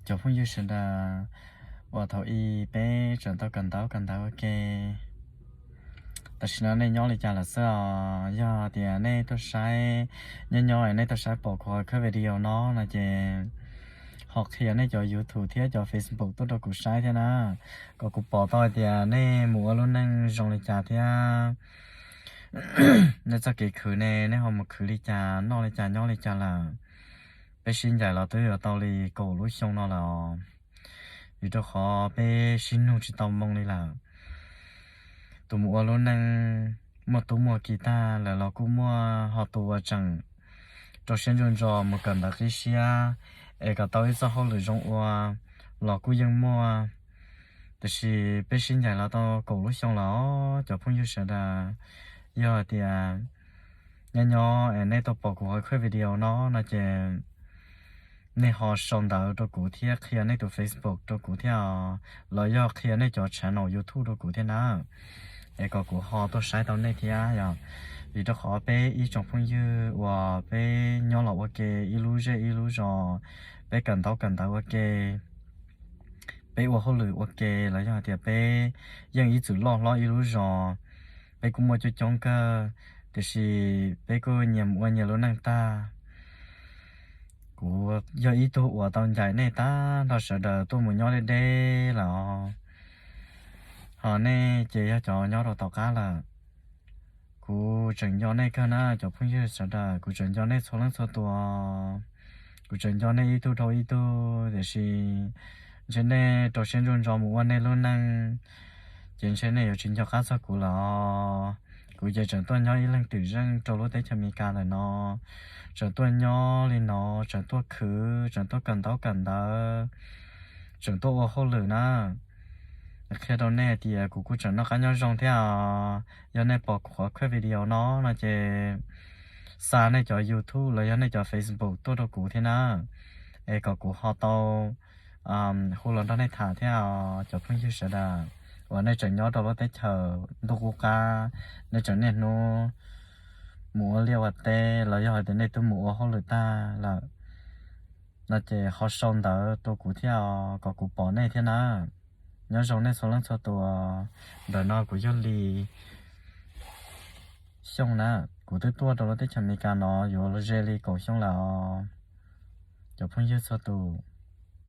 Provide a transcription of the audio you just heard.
Cov phooj ywg sawv daws, uas thaum ub peb tseem tau kawm ntaub kawm ntawv ua ke, tam sim no nej nyob li cas lawm xwb os? Yog tias nej tuaj saib, nyob nyob nej tuaj saib pom kuv qhov video no no ces ho qhia nej cov YouTube thiab cov Facebook tuaj rau kuv saib thiab na, kom kuv pom tau hais tias nej mus ua lub neej zoo li cas thiab nej txoj kev khwv ne, nej ho mus khwv li cas, noj li cas, nyob li cas lawm. Peb sib ncaim los twb yuav tau li kaum lub xyoo no lawm os, vim rau qhov peb sib nug tsis tau moo li lawm. Tus mus ua lub neej muaj tub muaj ki tag lawm los kuj muaj, ho tus uas tseem rau siab ntso ntso mus kawm ntawv qib siab es kom tau ib txoj hauj lwm zoo ua los kuj yeej muaj. Tiam sis peb sib ncaim los tau kaum lub xyoo lawm os cov phooj ywg sawv daws. Yog tias nyob nyob es nej tuaj pom kuv qhov video no no ces nej ho sau ntawv rau kuv thiab qhia nej tus Facebook rau kuv thiab, los yog qhia nej cov channel YouTube rau kuv thiab na, es kom kuv ho tuaj saib tau nej thiab yog. Vim rau qhov peb ib tsoom phooj ywg uas peb nyob los ua ke ib lub zej ib lub zos, peb kawm ntaub kawm ntawv ua ke, peb ua hauj lwm ua ke los yog hais tias peb yeej ib txwm loj hlob ib lub zos, peb kuj muaj coob coob kawg, tiam sis peb kuj nyias mus ua nyias lub neej tag. Kuv yog ib tug uas tau ncaim nej tag nrho sawv daws tuaj mus nyob deb deb lawm os, ho nej ces yog cov nyob rau tom qab lawm. Kuv tseem nco nej kawg na cov phooj ywg sawv daws, kuv tseem nco nej txhua leej txhua tus. Kuv tseem nco nej ib tug dhau ib tug, tiam sis ntshe nej rau siab ntso ntso mus ua nej lub neej, ces ntshe nej yuav tsis nco qab txog kuv lawm. Kuv ces tseem tuaj nyob ib leeg twm zeej rau lub teb chaws Amelikas ntawm no, tseem tuaj nyob li no, tseem tuaj khwv, tseem tuaj kawm ntaub kawm ntawv, tseem tuaj ua hauj lwm na. Qhia rau nej hais tias kuv kuj tseem noj qab nyob zoo thiab. Yog nej pom kuv qhov video no no ces xa nej cov YouTube los yog nej cov Facebook tuaj rau kuv thiab na, es kom kuv ho tau hu los nrog nej tham thiab os cov phooj ywg sawv daws. Uas nej tseem nyob rau lub teb chaws ntuj qub qab, nej tseem niaj hnub mus ua liaj ua teb los yog hais tias nej twb mus ua hauj lwm tag lawm no ces ho sau ntawv rau kuv thiab os, kom kuv pom nej thiab na. Nyob zoo nej txhua leej txhua tus. Ntawm no kuv yog Lis Xyooj na, kuv twb tuaj rau lub teb chaws Amelikas no yuav ze li kaum xyoo lawm os cov phooj ywg txhua tus.